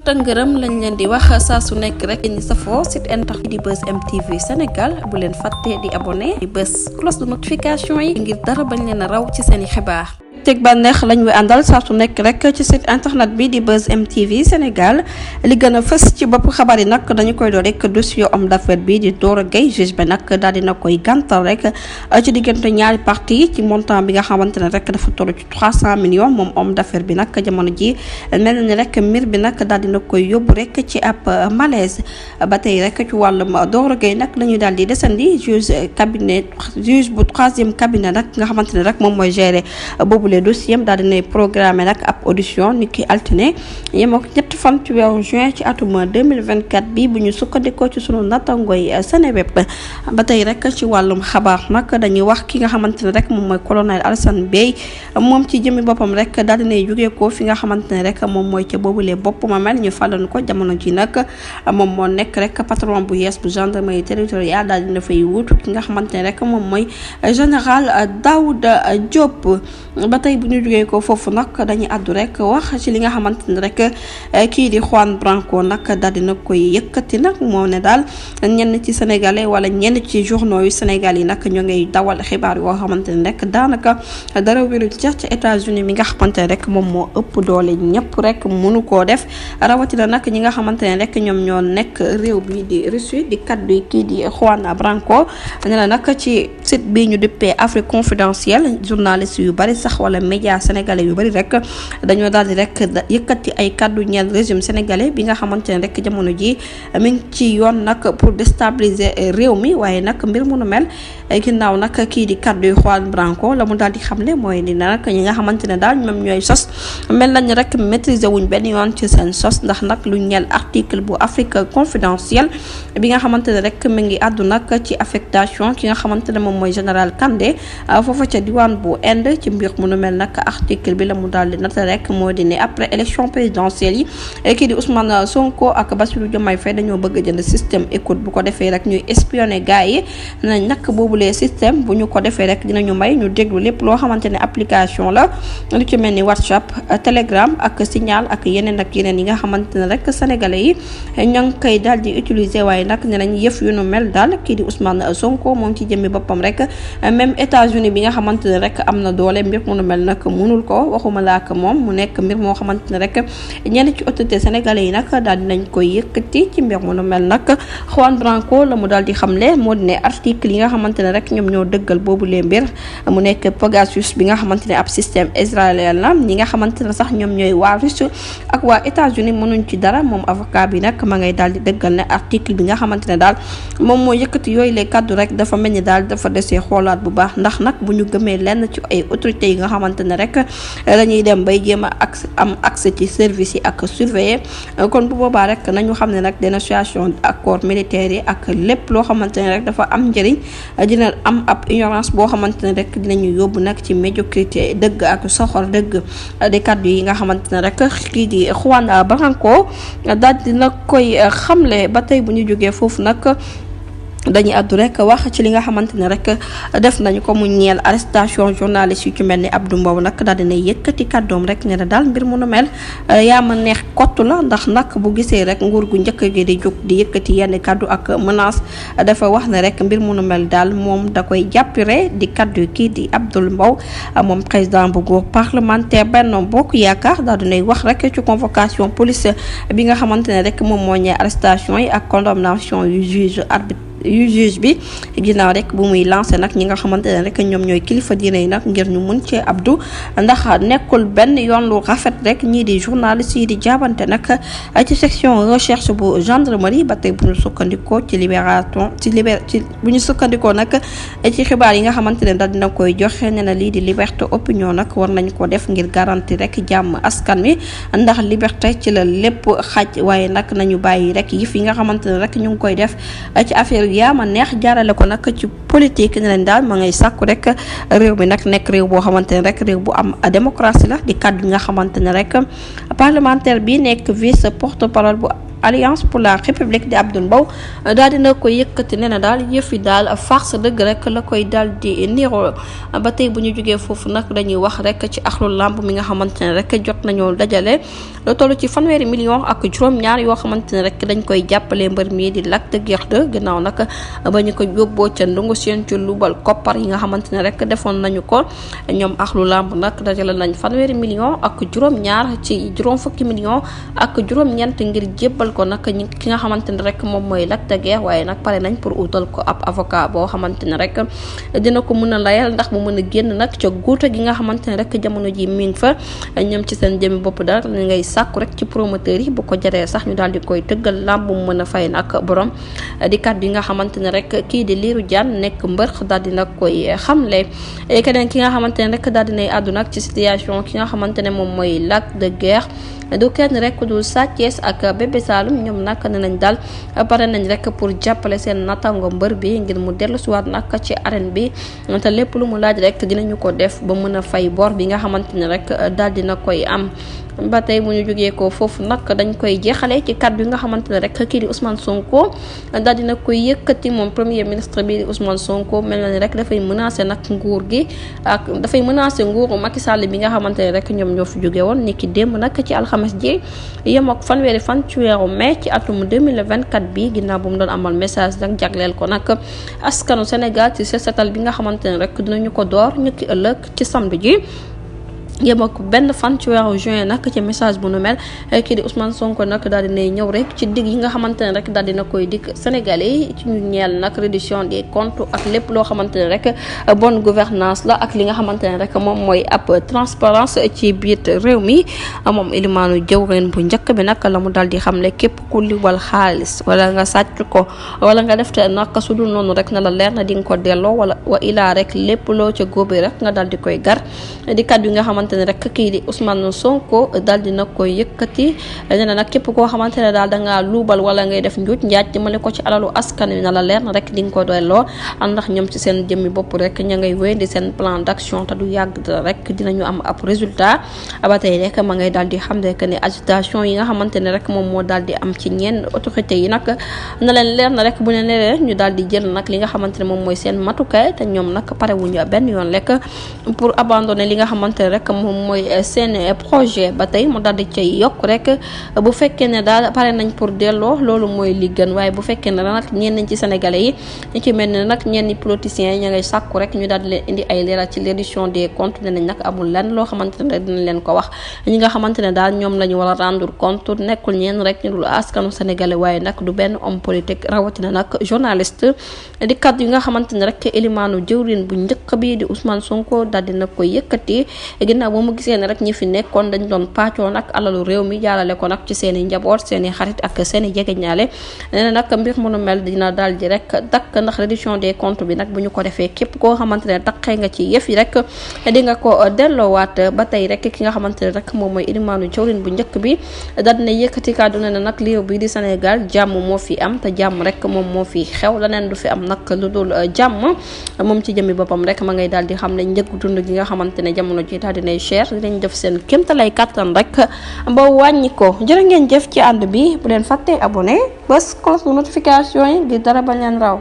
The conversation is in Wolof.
ngërëm lañ leen di wax saa su nekk rek ñi safoo site internet di Buzz M TV Sénégal bu leen fàtte di abonné di bës cloche de notification yi ngir dara bañ leen a raw ci seen i xibaar. teg bànneex lañ wi àndal saa su nekk rek ci site internet bi di Buzz M TV Sénégal li gën a fës ci bopp xabaar yi nag dañu koy door rek dossier homme d'affaires bi di Doro Gueye juge bi nag daal dina koy gàntal rek ci diggante ñaari parti ci montant bi nga xamante ne rek dafa toll ci 300 millions moom homme d'affaires bi nag jamono ji mel na ni rek mbir bi nag daal dina koy yóbbu rek ci ab malaise ba tey rek ci wàllum Doro Gueye nag la ñuy daal di desandi juge bu 3e cabinet nag nga xamante ne rek moom mooy gérer boobu dossier am daal dinay programmé nag ab audition ni ki altine yemoo ko 7 fan ci weeru juin ci atum 2024 bi bu ñu sukkandikoo ci sunu nattangooy Seneweb ba tey rek ci wàllum xabaar nag dañuy wax ki nga xamante ne rek moom mooy colonel Alassane Bey moom ci jëmmi boppam rek daal dinay jógee ko fi nga xamante ne rek moom mooy ca boobulee bopp ma mel ñu fàllan ko jamono ji nag moom moo nekk rek patron bu yees bu gendarmerie territoriale daal dina fay wuutu ki nga xamante ne rek moom mooy général Daouda Diop. ba tey bu ñu jógee ko foofu nag dañuy àddu rek wax ci li nga xamante ne rek kii di Juan Branco nag daal dina koy yëkkati nag moo ne daal ñenn ci sénégalais wala ñenn ci journaux yu Sénégal yi nag ñoo ngay dawal xibaar yoo xamante ne rek daanaka dara wéru ci États-Unis mi nga xamante ne rek moom moo ëpp doole ñëpp rek mënu koo def rawatina nag ñi nga xamante ne rek ñoom ñoo nekk réew bi di Russie di kaddu yi kii di Juan Branco ne la nag ci site bi ñu duppee Afrique confidentielle journaliste yu bari sax wala média sénégalais yu bari rek dañoo daal di rek yëkkati ay kaddu ñeel régime sénégalais bi nga xamante ne rek jamono ji mi ngi ci yoon nag pour déstabiliser réew mi waaye nag mbir mu nu mel ginnaaw nag kii di kaddu yu Juan Branco la mu daal di xamle mooy ni nag ñi nga xamante ne daal ñoom ñooy sos mel nañ rek maîtriser wuñ benn yoon ci seen sos ndax nag lu ñeel article bu Afrique confidentielle bi nga xamante ne rek mi ngi àddu nag ci affectation ki nga xamante ne moom mooy général Kandé foofa ca diwaan bu Inde ci mbir mu nu mel nag article bi la mu daal di nata rek moo di ne après élection présidentielle yi kii di Ousmane Sonko ak Bassirou Diomaye Faye dañoo bëgg jënd système écoute bu ko defee rek ñuy espionner gars yi nañ nag boobulee système bu ñu ko defee rek dinañu may ñu déglu lépp loo xamante ne application la lu ci mel ni WhatsApp Telegram ak Signal ak yeneen yi nga xamante ne rek sénégalais yi ña ngi koy daal di utiliser waaye nag ne nañ yëf yu nu mel daal kii di Ousmane Sonko moom ci jëmmi boppam rek même États-Unis bi nga xamante ne rek am na doole mbir mu nu mel nag mënul ko waxuma laa ak moom mu nekk mbir moo xamante ne rek ñenn ci autorité sénégalais yi nag daal dinañ koy yëkkati ci mbir mu nu mel nag Juan Branco la mu daal di xamle moo di ne article yi nga xamante ne rek ñoom ñoo dëggal boobu lee mbir mu nekk Pegasus bi nga xamante ne ab système israélien la ñi nga xamante ne sax ñoom ñooy waa Russie ak waa États-Unis mënuñ ci dara moom avocat bi nag ma ngay daal di dëggal ne article bi nga xamante ne daal moom moo yëkkati yooyu les kaddu rek dafa mel ni daal dafa desee xoolaat bu baax ndax nag bu ñu gëmee lenn ci ay autorités yi nga xamante ne rek dañuy dem bay jéem a am accès ci service yi ak surveiller kon bu boobaa rek nañu xam ne nag dénonciation accord militaire yi ak lépp loo xamante ne rek dafa am njëriñ dina am ab ignorance boo xamante ne rek dinañu yóbbu nag ci médiocrité dëgg ak soxor dëgg di kaddu yi nga xamante ne rek kii di Juan Branco daal dina koy xamle ba tey bu ñu jógee foofu nag dañuy àddu rek wax ci li nga xamante ne rek def nañu ko mu ñeel arrestation journaliste yu ci mel ni Abdou Mbow nag daal dina yëkkati kàddoom rek ne daal mbir mu nu mel yaa ma neex kott la ndax nag bu gisee rek nguur gu njëkk gi di jóg di yëkkati yenn kàddu ak menace dafa wax ne rek mbir mu nu mel daal moom da koy jàppire di kàddu kii di Abdou Mbow moom président bu groupe parlementaire Benno Bokk Yaakaar daal dinay wax rek ci convocation police bi nga xamante ne rek moom moo ñeel arrestation yi ak condamnation yu juge bi ginnaaw rek bu muy lancé nag ñi nga xamante ne rek ñoom ñooy kilifa diine yi nag ngir ñu mun cee Abdou ndax nekkul benn yoon lu rafet rek ñii di journaliste yi di jaabante nag ci section recherche bu gendarmerie ba tey bu ñu sukkandikoo ci bu ñu sukkandikoo nag ci xibaar yi nga xamante ne daal dina koy joxe ne na lii di liberté opinion nag war nañ ko def ngir garantir rek jàmm askan wi ndax liberté ci la lépp xaj waaye nag nañu bàyyi rek yëf yi nga xamante ne rek ñu ngi koy def ci affaire yaa ma neex jaarale ko nag ci politique ne leen daal ma ngay sàkku rek réew mi nag nekk réew boo xamante ne rek réew bu am démocratie la di kàddu yi nga xamante ne rek parlementaire bi nekk vice porte-parole bu Alliance pour la République di Abdoul Mbow daal dina koy yëkkati nee na daal yëf yi daal farce dëgg rek la koy daal di niroo. ba tey bu ñu jógee foofu nag dañuy wax rek ci axlu lamb mi nga xamante ne rek jot nañoo dajale lu toll ci fanweeri million ak juróom-ñaar yoo xamante ne rek dañ koy jàppale mbër mi di Lac de Guiers 2 gannaaw nag ba ñu ko yóbboo ca ndungu seen ci lubal koppar yi nga xamante ne rek defoon nañu ko ñoom axlu lamb nag dajale nañ fanweeri million ak juróom-ñaar ci juróom fukki million ak juróom-ñeent ngir jébbal ko nag ki nga xamante ne rek moom mooy Lac de Guiers waaye nag pare nañ pour utal ko ab avocat boo xamante ne rek dina ko mën a layal ndax mu mën a génn nag ca guuta gi nga xamante ne rek jamono ji mi ngi fa ñoom ci seen jëmi bopp daal ñu ngay sàkku rek ci promoteur yi bu ko jaree sax ñu daal di koy tëggal làmb mu mën a fay nag borom di kàddu yi nga xamante ne rek kii di Lirou Diane nekk mbër daal di nag koy xamle. keneen ki nga xamante ne rek daal dinay àddu nag ci situation ki nga xamante ne moom mooy Lac de Guiers du kenn rek du Sa Thiès ak Bébé Saloum ñoom nag ne nañ daal pare nañ rek pour jàppale seen natango mbër bi ngir mu dellu siwaat nag ci arène bi te lépp lu mu laaj rek dinañu ko def ba mën a fay bor bi nga xamante ne rek daal dina koy am. ba tey bu ñu jógee ko foofu nag dañ koy jeexale ci kàddu yi nga xamante ne rek kii di Ousmane Sonko daal dina koy yëkkati moom premier ministre bi di Ousmane Sonko mel na ni rek dafay menacer nag nguur gi ak dafay menacer nguuru Macky Sall bi nga xamante ne rek ñoom ñoo fi jóge woon ni ki démb nag ci alxames ji yem ak fanweeri fan ci weeru mai ci atum 2024 bi ginnaaw bu mu doon amal message nag jagleel ko nag askanu Sénégal ci setal bi nga xamante ne rek dinañu ko door ñu ki ëllëg ci samedi ji yem ak benn fan ci weeru juin nag ci message bu nu mel kii di Ousmane Sonko nag daal dinay ñëw rek ci digg yi nga xamante ne rek daal dina koy dikk Sénégalais yi ci ñu ñeel nag reddition des comptes ak lépp loo xamante ne rek bonne gouvernance la ak li nga xamante ne rek moom mooy ab transparence ci biir réew mi moom ilimaanu jëwreen bu njëkk bi nag la mu daal di xamle képp ku liwal xaalis wala nga sàcc ko wala nga def te nag su dul noonu rek na la leer na di nga ko delloo wala wa ilaa rek lépp loo ca góobe rek nga daal di koy gar di kàddu yi nga xamante ne rek kii di Ousmane Sonko daal dina koy yëkkati nee na nag képp koo xamante ne daal dangaa luubal wala ngay def njuuj njaaj jëmale ko ci alalu askan wi na la leer na rek di nga ko delloo ndax ñoom ci seen jëmmi bopp rek ña ngay wéy di seen plan d'action te du yàgg rek dinañu am ab résultat ba tey rek ma ngay daal di xam ne que ne agitation yi nga xamante ne rek moom moo daal di am ci ñenn autorité yi nag na leen leer na rek bu leen leeree ñu daal di jël nag li nga xamante ne moom mooy seen matukaay te ñoom nag pare wuñu benn yoon lekk pour abandonner li nga xamante ne rek moom mooy seen projet ba tey mu daal di cay yokk rek bu fekkee ne daal pare nañ pour delloo loolu mooy li gën waaye bu fekkee ne nag ñenn ci sénégalais yi ñu ci mel ne nag ñenn politiciens yi ña ngay sàkku rek ñu daal di leen indi ay leeral ci reddition des comptes ne nañ nag amul lenn loo xamante ne rek dinañ leen ko wax ñi nga xamante ne daal ñoom la ñu war a rendre compte nekkul ñeen rek ñu dul askanu sénégalais waaye nag du benn homme politique rawatina nag journaliste di kaddu yi nga xamante ne rek élimaanu jëwrin bu njëkk bi di Ousmane Sonko daal dina koy yëkkati ginnaaw ba mu gisee ne rek ñi fi nekkoon dañ doon pàccoo nag alalu réew mi jaarale ko nag ci seen i njaboot seen i xarit ak seen i jegeñaale nee na nag mbir mu nu mel dina daal di rek dakk ndax reddition des comptes bi nag bu ñu ko defee képp koo xamante ne taqee nga ci yëf yi rek di nga ko delloowaat ba tey rek ki nga xamante ne rek moom mooy ilimaanu jawrin bu njëkk bi daal dina yëkkati kàddu ne nag réew bi di Sénégal jàmm moo fi am te jàmm rek moom moo fi xew leneen du fi am nag lu dul jàmm moom ci jëmmi boppam rek ma ngay daal di xam ne njëgu dund gi nga xamante ne jamono ji daal dinay cher dinañ def seen kéemtalay kàttan rek ba wàññi ko jërë ngeen jëf ci ànd bi bu leen fàttee abonné bés cloche de notification yi ngir dara bañ leen raw